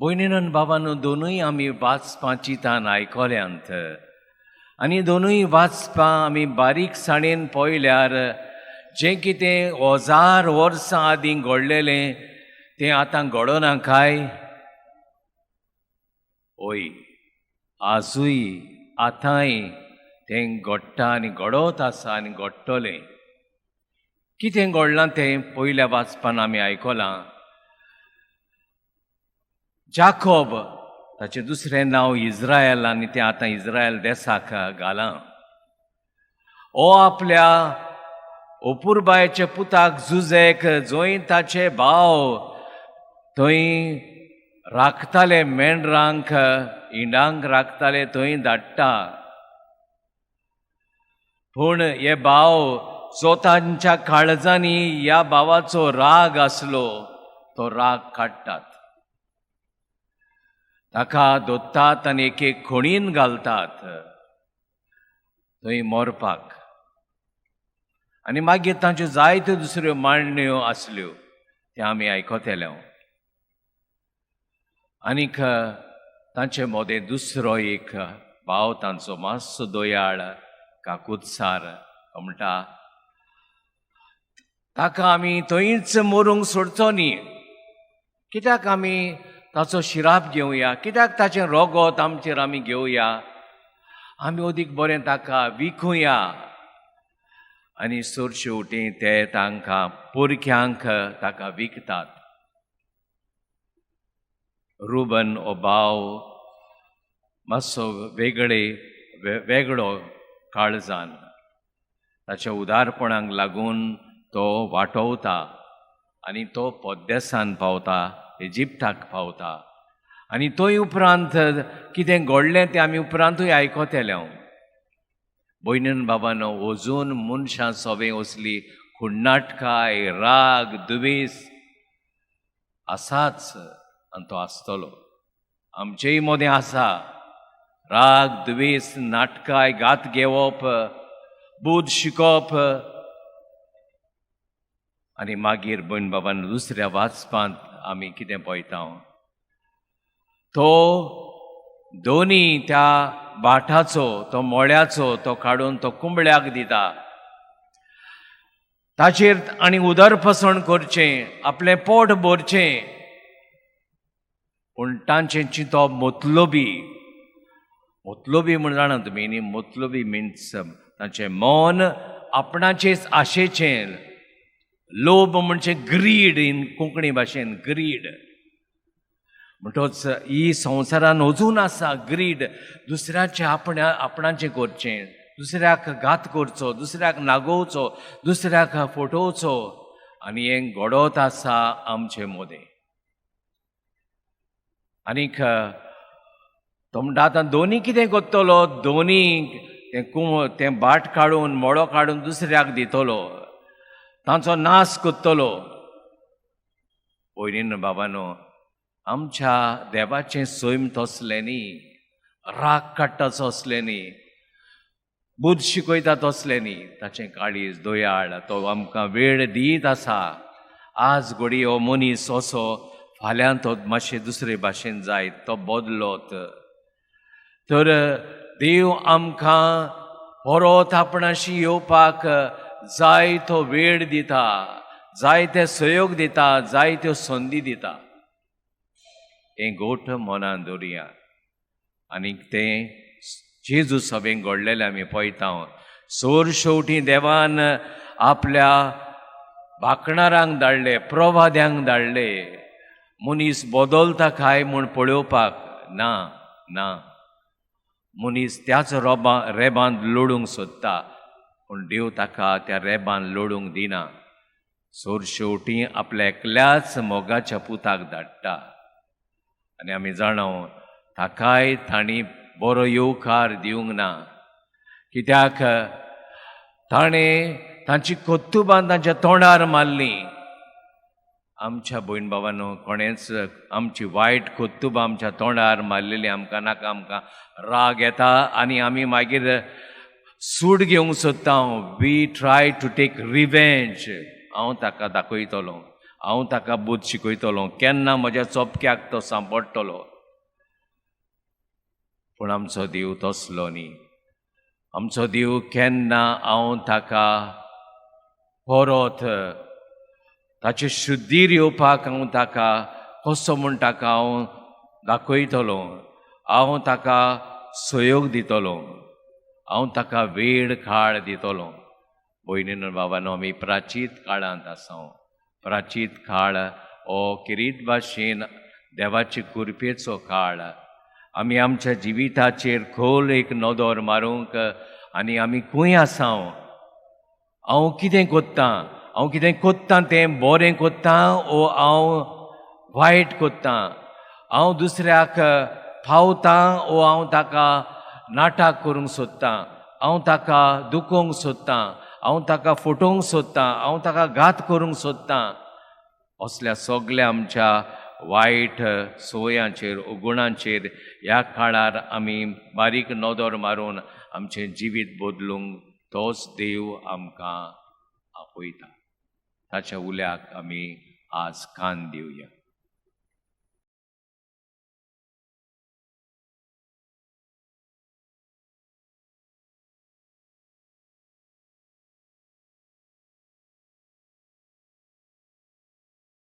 भयणीन आनी बाबांनो, दोनूय आमी वाचपां चिंतान आयकल्यांत आनी दोनूय वाचपां आमी बारीकसाणेन पळयल्यार जें कितें हजार वर्सां आदीं घडलेलें तें आतां घडना काय? हय, आजूय आतांय तें घडटा आनी घडत आसा आनी घडटलें. कितें घडलां तें पयल्या वाचपान आमी आयकलां. जाकोब, ताचें दुसरें नांव इज्रायल आनी तें आतां इज्रायल देसाक घालां, हो आपल्या अपुरबायेच्या पुताक जुजेक जंय ताचे भाव थंय राखताले, मेंढरांक इंडांक राखताले, थंय धाडटा. पूण हे भाव जो तांच्या काळजांनी ह्या भावाचो राग आसलो तो राग काडटात, ताका दोत्तात आनी एक एक खणीन घालतात थंय मरपाक. आनी मागीर तांच्यो जायत्यो दुसऱ्यो मांडण्यो आसल्यो त्यो आमी आयकतले. आनीक तांचे मदें दुसरो एक भाव तांचो मातसो दयाळ काकुत्सार म्हणटा, ताका आमी थंयच मरूंक सोडचो न्ही, कित्याक आमी ताचो शिराप घेवया, कित्याक ताचें रोगोत आमचेर आमी घेवया, आमी अदीक बरें ताका विकुया. आनी सरशेवटी ते तांकां पुरख्यांक ताका विकतात. रुबन हो भाव मातसो वेगळे वेगळो काळजान, ताच्या उदारपणाक लागून तो वाटवता आनी तो पोद्देसान पावता, इजिप्ताक पावता. आनी थंय उपरांत कितें घडलें तें आमी उपरांतूय आयकतले. भयणीन बाबानो, अजून मनशां सोबें असली खुण्णाटकाय, राग, दुवेस आसाच आनी तो आसतलो. आमचेय मदें आसा राग, दुवेस, नाटकाय, घात घेवप, बूद शिकोवप. आनी मागीर भयण बाबान दुसऱ्या वाचपांत आमी कितें पळयता, तो दोनी त्या बाटाचो, तो मोळ्याचो तो काडून तो कुंबळ्याक दिता, ताचेर आनी उदरपसण करचें, आपलें पोट भरचें. पूण तांचें चिंतप मतलबी, मतलबी म्हण जाणा तुमी न्ही, मतलबी मिन्स तांचें मन आपणाचेच आशेचें, लोभ म्हणजे ग्रीड, इन कोंकणी भाशेन ग्रीड. म्हणटोच ही संवसारान अजून आसा ग्रीड, दुसऱ्याचें आपणा आपणाचें करचें, दुसऱ्याक घात करचो, दुसऱ्याक नागोवचो, दुसऱ्याक फटोवचो. आनी हें घडत आसा आमचे मदें. आनीक तो म्हणटा आतां दोनी कितें करतलो, दोनी तें तें भाट काडून मोडो काडून दुसऱ्याक दितलो, तांचो नाश करतलो. भयणीन बाबानो, आमच्या देवाचें सैम तसलें न्ही, राग काडटा तसलें न्ही, बूद शिकयता तसलें न्ही. ताचें काळीज दयाळ, तो आमकां वेळ दीत आसा. आज घडये हो मनीस असो, फाल्यां तो मातशें दुसरे भाशेन जायत, तो बदलोत. तर देव आमकां परत आपणाशी येवपाक जाय तो वेळ दिता, जायते सहयोग दिता, जायत्यो संदी दिता. हें गोठ मनान दवरुया. आनीक तें जेजू सभेन घडलेलें आमी पळयता. सोर शेवटी देवान आपल्या बाकणारांक धाडले, प्रवाद्यांक धाडले, मनीस बदलता काय म्हूण पळोवपाक. ना ना, मनीस त्याच रोबा रेबांत लोडूंक सोदता, पूण देव ताका त्या रेबान लोडूंक दिना. सोर शेवटी आपल्या एकल्याच मोगाच्या पुताक धाडटा. आनी आमी जाणा ताकाय तांणी बरो येवकार दिवंक ना, कित्याक ताणें तांची कर्तुबां तांच्या तोंडार मारलीं. आमच्या भयण बाबांनो, कोणेंच आमची वायट कर्तुबां आमच्या तोंडार मारलेली आमकां नाका, आमकां राग येता आनी आमी मागीर सूड घेवंक सोदता. We try to take revenge. हांव ताका दाखयतलो, हांव ताका बूद शिकयतलो, केन्ना म्हज्या चोपक्याक तो सांपडटलो. पूण आमचो देव तसलो न्ही. आमचो देव केन्ना हांव ताका परत ताचे शुद्धीर येवपाक हांव ताका कसो म्हूण ताका हांव दाखयतलो, हांव ताका सहयोग दितलो, हांव ताका वेळ काळ दितलो. भयणीन बाबानो, आमी प्राचीत काळांत आसा. प्राचीत काळ हो किरीट भाशेन देवाचे कृपेचो काळ. आमी आमच्या जिविताचेर खोल एक नदर मारूंक आनी आमी खंय आसा, हांव कितें कोत्तां, हांव कितें कोत्तां तें बरें कोत्तां ओ हांव वायट कोत्तां, हांव दुसऱ्याक पावतां ओ हांव ताका नाटक करूंक सोदतां, हांव ताका दुखोवंक सोदतां, हांव ताका फटोवंक सोदतां, हांव ताका घात करूंक सोदतां. असल्या सगल्या आमच्या वायट संवयांचेर गुणांचेर ह्या काळार आमी बारीक नदर मारून आमचें जिवीत बदलूंक तोच देव आमकां आपयता. ताच्या उल्याक आमी आज कान दिवया.